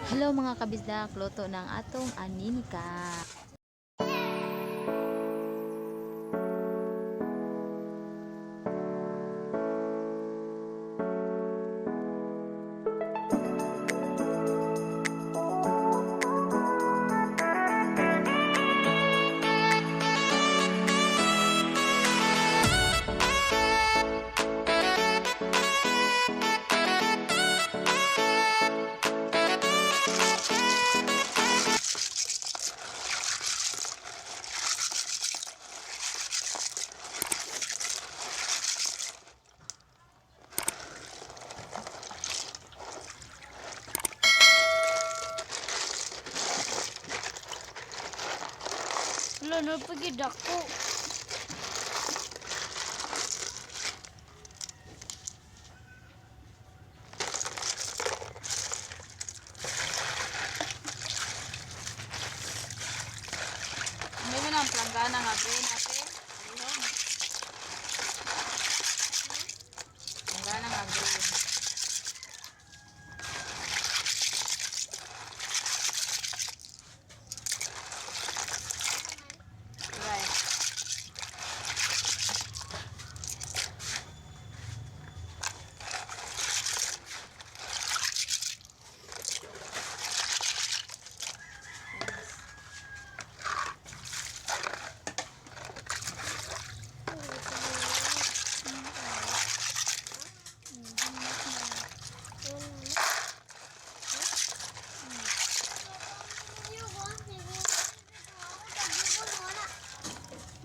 Hello, mga kabisdak, luto ng atong aninika. Wala na pagid ako. Hindi mo na ang planggana nga green, ate. Ayun. Planggana nga green. Right.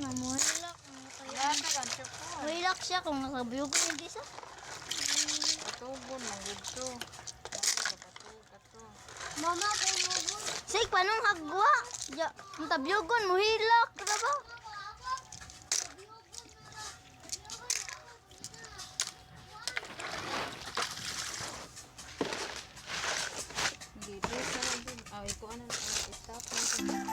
Namuhilak. Yan, tagan, chupon. Muhilak siya kung nakabiyog ni sa. Patubon, manggudto. Patug, ato. Mama, Sig, panong hagwa? Ya, ang tabyogon, muhilak, diba ba? Hindi, sa lang din. Ay, ko ano, stop lang.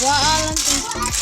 Wala lang.